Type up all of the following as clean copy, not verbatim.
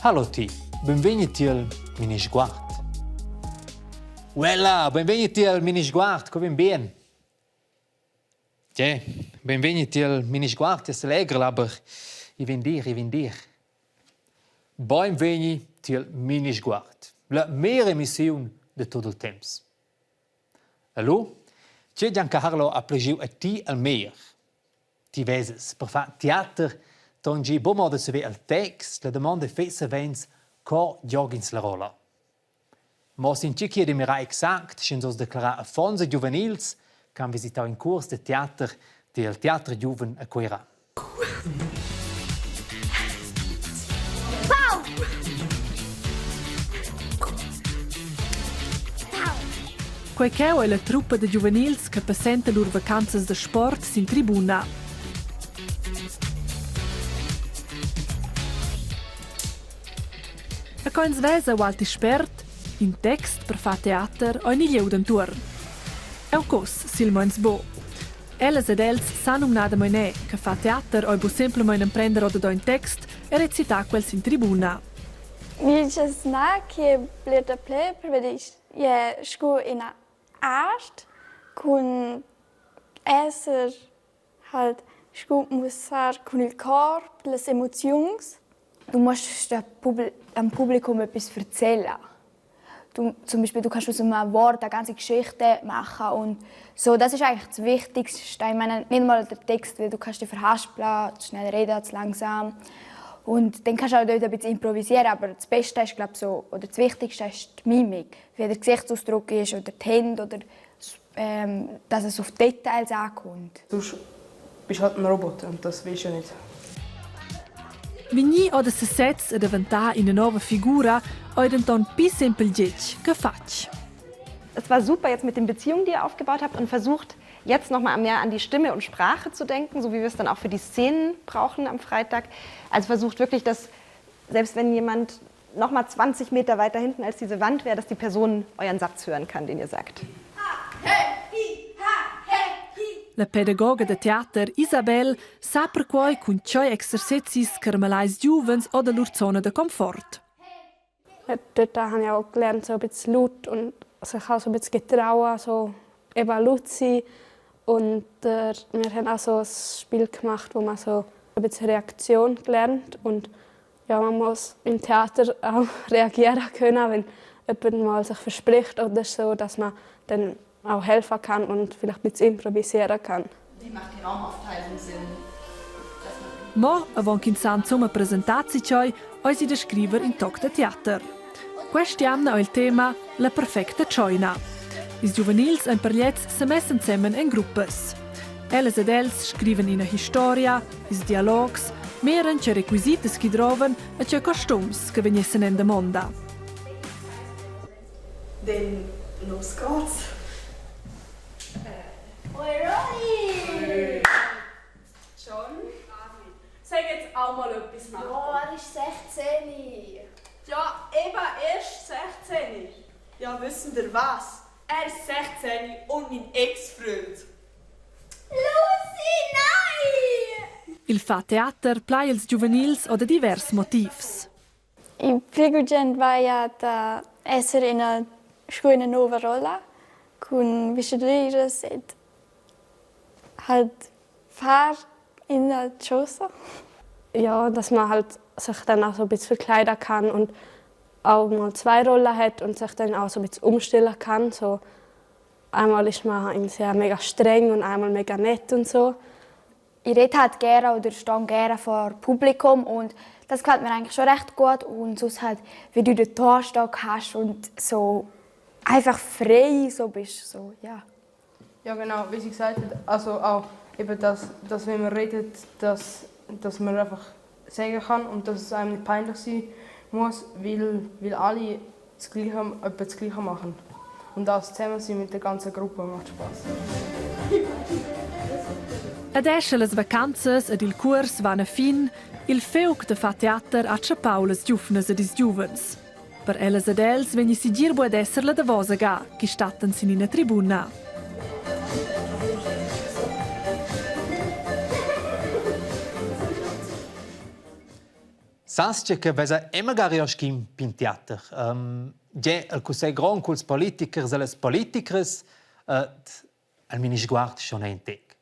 Hallo ti, benvegni tiel Minisguard. Uella, benvegni tiel Minisguard, co vegn bien? Tge, benvegni tiel Minisguard, es legrel, aber i vegn dir, i vegn dir. Beinvegni tiel Minisguard, la mera emissiun de tot il temps. E lu, tge Giancarlo ha plagiu a ti al meglier? Ti vesas, per far teater tongi buca mo da saver il text, la damonda ei fetg savens co giog'ins la rolla. Mo sin tgi che mirar exact, sch'ins oz declarar affons e giuvenils che han visitau in cuors da teater tiel Teater Giuven a Cuera. Quei cheu ei la truppa da giuvenils che passenta lur vacanzas da sport sin tribuna. E co ins vesa ualti spert, in text per far teater ei nigliu dentuorn. Aunc oz silmeins buc. Ellas ed els san numnadamein è che far teater ei buc semplamein emprender oder in text e recitar quel sin tribuna. Vilches na che bler daplè prevedi je scu ina art cun esser halt scu mussar cun il corp las emoziuns. Du musst dem Publikum etwas erzählen. Du, zum Beispiel, du kannst aus einem Wort eine ganze Geschichte machen und so, das ist eigentlich das Wichtigste. Ich meine, nicht mal der Text, weil du kannst dich verhaspeln, zu schnell reden, zu langsam. Und dann kannst du auch dort ein bisschen improvisieren, aber das Beste ist, glaube so, oder das Wichtigste ist die Mimik. Wie der Gesichtsausdruck ist oder die Hände oder dass es auf Details ankommt. Sonst bist du halt ein Roboter und das willst du ja nicht. Vegnì or da sesez e daventar ina nova figura ei denton pli sempel getg che fatg. Es war super jetzt mit den Beziehungen, die ihr aufgebaut habt und versucht jetzt noch mal mehr an die Stimme und Sprache zu denken, so wie wir es dann auch für die Szenen brauchen am Freitag. Also versucht wirklich, dass selbst wenn jemand noch mal 20 Meter weiter hinten als diese Wand wäre, dass die Person euren Satz hören kann, den ihr sagt. La pedagoga da teater Isabel sa perquai cun tgei exercezis carmalais giuvens o da lur zona da confort. Dort habe ich auch gelernt, so ein bisschen laut und sich auch so ein bisschen getrauen, so eben laut zu sein. Und wir haben auch so ein Spiel gemacht, wo man so ein bisschen Reaktion gelernt und ja, man muss im Theater auch reagieren können, wenn jemand mal sich verspricht oder so, dass man dann auch helfen kann und vielleicht ein bisschen improvisieren kann. Wie macht die Raumaufteilung Sinn? Mo avon ch'ins sa insumma presentar tgei, eisi da scriver in toc da teater. Quest'jamna ei il tema La perfecta tscheina. Ils giuvenils ein per gliez semess ensemen en gruppas. Ellas ed els scrivan ina historia, ils dialogs, miran che requisitas chi drovan e che costums che vegnessen en damonda. Denn los geht's. Oi Ronny! Schon? Sag jetzt auch mal etwas, Marco. Ja, er ist 16. Ja, eben erst 16. Ja, wissen ihr was? Er ist 16 und mein Ex-Freund. Lucy, nein! Il fa teater plai als giuvenils o da divers motivs. Il pli gugent vaia da esser ina scu ina nouva rolla cun vestgadüras ed halt far ina chosa. Ja, dass man halt sich dann auch so ein bisschen verkleiden kann und auch mal zwei Rollen hat und sich dann auch so ein bisschen umstellen kann. So, einmal ist man sehr mega streng und einmal mega nett und so. Ich rede halt gerne oder stehe gerne vor Publikum und das gefällt mir eigentlich schon recht gut und sonst halt, wie du den Torstock hast und so einfach frei so bist, so, ja. Ja genau, wie sie gesagt hat, also auch eben, dass, dass wenn man redet, dass, dass man einfach sagen kann und dass es einem nicht peinlich sein muss, weil, weil alle das Gleiche, etwa das Gleiche machen. Und das zusammen sein mit der ganzen Gruppe macht Spaß. Ed escha las vacanzas ed il cuors van a fin, il fiug da far teater ha tschappau las giuvnas ed ils giuvens. Per ellas ed els vegni segir buc ad esser la davosa ga che stattan sin ina tribuna. Sas tge che vesa è magari oz sch'in pin teater. Ge el cussegl grond culs politichers e las politicras el minisguard schon ein tec.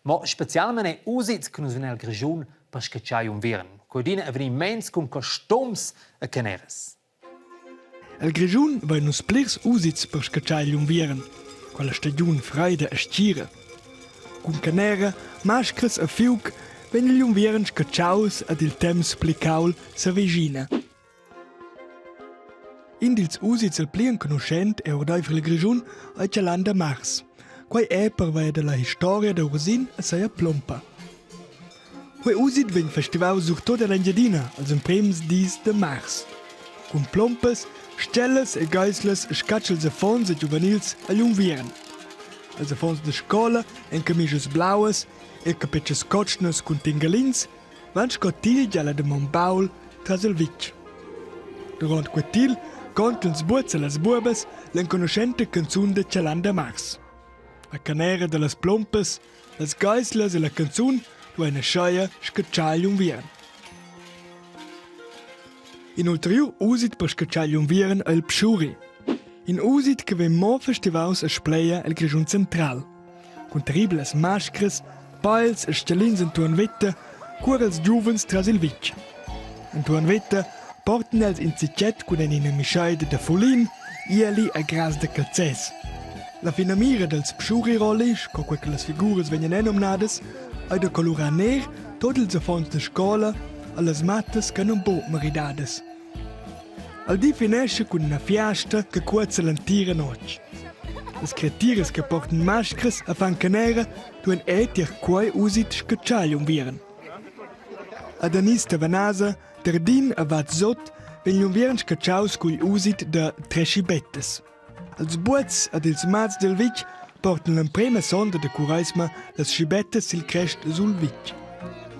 Mo specialmein ei usits che nus vein el Grischun per scatschar unviern. Quei eveniments cun costums e caneras. El Grischun vein nus plirs usits per scatschar igl unviern, quella stagiun freida e stgira. Cun canera, mascras e fiug vegn igl unviern scatschaus ed il temps pli cauld s'avischina. In dils usits il pli enconuschent e ordeifer il Grischun ei Tschalanda Mars. Quei è pervia dalla historia da Ursin e seia plompa. Quei usit vegn festivau surtut ell'Engiadina als emprems dis da mars. Cun plompas, stellas e geislas scatsch'els affons e giuvenils agl unviern. Els affons da scola en camischas blauas e capetschas cotschnas cun tingalins van sco tigl alla damaun baul tras il vitg. Duront quei til contan ils buobs e las buobas l'enconuschenta canzun da Chalanda Mars. La canera dallas plompas Las geislas e la canzun duein ascheia scatschar igl unviern. In ulteriur usit per scatschar igl unviern ei il pschuri. In usit che vegn mo festivaus a Spleia el Grischun central. Cun terriblas mascras, pails e stellins entuorn veta cuora els giuvens tras il vitg. Entuorn veta portan els in sichet cun en ina mischeida da fulin, ieli e grass da calzers. La finamira dals pschurirolli, sco quei che las figuras vegnan enumnadas, ei da colurar ner tot ils affons da scola allas mattas che non buc maridadas. El di finescha cun ina fiasta che cuoza l'entira notg. Las creatiras che portan mascras a fan canera duein er tier quei usit scatschar igl unviern. A Danis Tavanasa, Dardin a Vaz Sot vegn l'unviern scatschaus cugl usit da treschibettas. Els buots ed ils mats dil vitg portan l'emprema sonda da cureisma las schibettas sil crest sul vitg.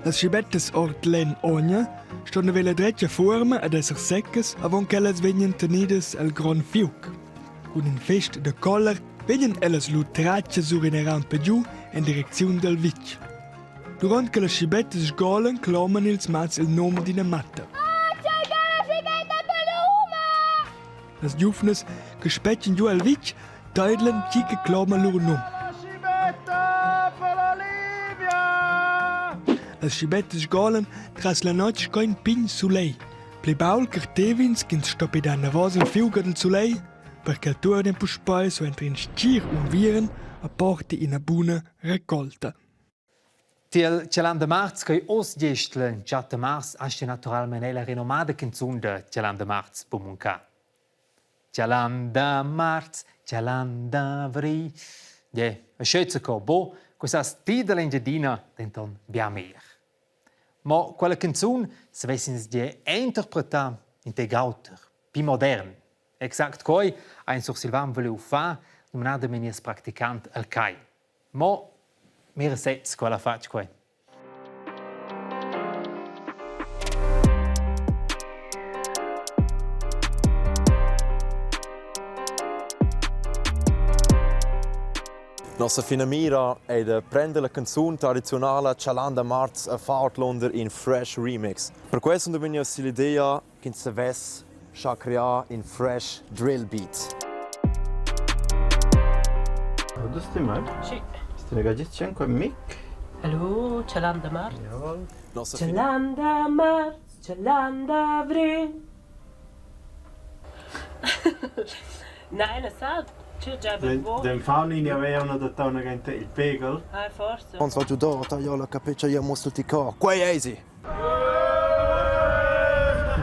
Las schibettas ord lenn ogna ston haver la dretga fuorma ed esser seccas avon ch'ellas vegnan tenidas el grond fiug. Cun in fest da coller vegnan ellas lu tratgas sur ina rampa giu en direcziun dal vitg. Durant che las schibettas sgolan cloman ils mats il num d'ina matta. Las giuvnas che spetgan giu al vitg teidlan tgi che cloma lur num. Las schibettas sgolan tras la notg sco in pign sulegl. Pli baul cartev'ins ch'ins stoppi dar anavos il fiug al sulegl, per ch'el tuorni puspei suenter in stgir unviern e porti ina buna raccolta. Tiel Tschalanda Marz ch'ei oz gest l'entschatta mars astga naturalmein era la renomada canzun da Tschalanda Marz bumuncar. Tschalanda Marz, Tschalanda Avrigl. Gie, aschia co bo, questa ti dall'Engiadina denton bia meglier. Mo quella canzun savess ins gie interpretar in tec auter, pli modern. Exact quei ha in Sursilvan vuliu far, numnadamein nies practicant el Kai. Mo mira sez co el ha fatg quei. Nossa finamira ei da prender la canzun tradiziunala Chalanda Marz a far ordlunder in fresh remix. Per quei sun vegnius sill'idea ch'ins savess schar crear in fresh drill beat. Hörst du mal? Sì. Sti mic? Hallo, Chalanda Marz. Chalanda Marz, Chalanda Avril. Nein, es sa, Den fauni avevano adattau una il pegel. Ah, forse. Ons va giu d'or, tagliò la capeccia io mostro ti cor. Quei eisi!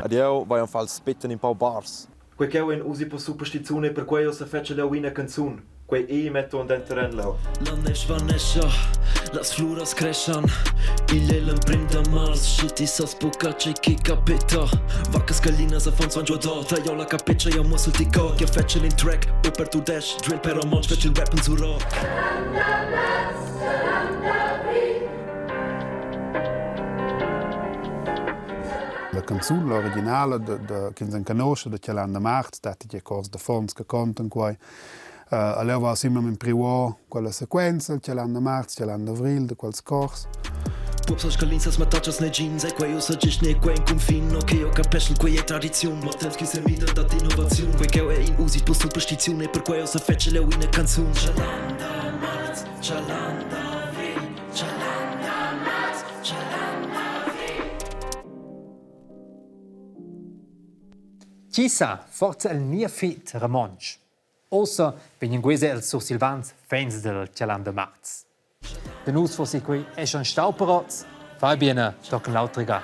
Ed jeu vai anfal spettan in pau bars. Quei cheu ein usi po superstiziun e perquei ossa fetschel jeu ina canzun. Quei ei metto denteren leu. La neiv svanescha, las fluras creschan. Igl ei l'emprim da mars, sche ti sas buca tgei che capeta. Vaccas gaglinas affons van giuador, tagliò la capetscha, jeu muossel ti co. Jeu fetschel in track, o per tudestg, drill per romontsch, fetschel rap en suror. La canzun l'originala da, da ch'ins encanoscha da Chalanda Marz datti gie chors d'affons che contan quei. Allora va simplamain priu quella sequenza, Chalanda Marz, Chalanda Avril, da quels chors. Buobs als scalins, als mattatschas negins, ei quei ussa gest ne quei in cunfin, ok, eu capeschel, quei ei tradiziun, mo temps chi se midan dat innovaziun, quei cheu ei in usit per superstiziun e per quei ussa fetschel eu ina canzun. Chalanda Marz, Chalanda Avril, Chalanda Marz, Chalanda Avril. Chi sa, forza il niev fit romontsch. Ossa vegnan quels els sursilvans fans del Chalanda Marz. Da nus fossi quei eschan stau per oz. Fai bien tochen l'autra ga.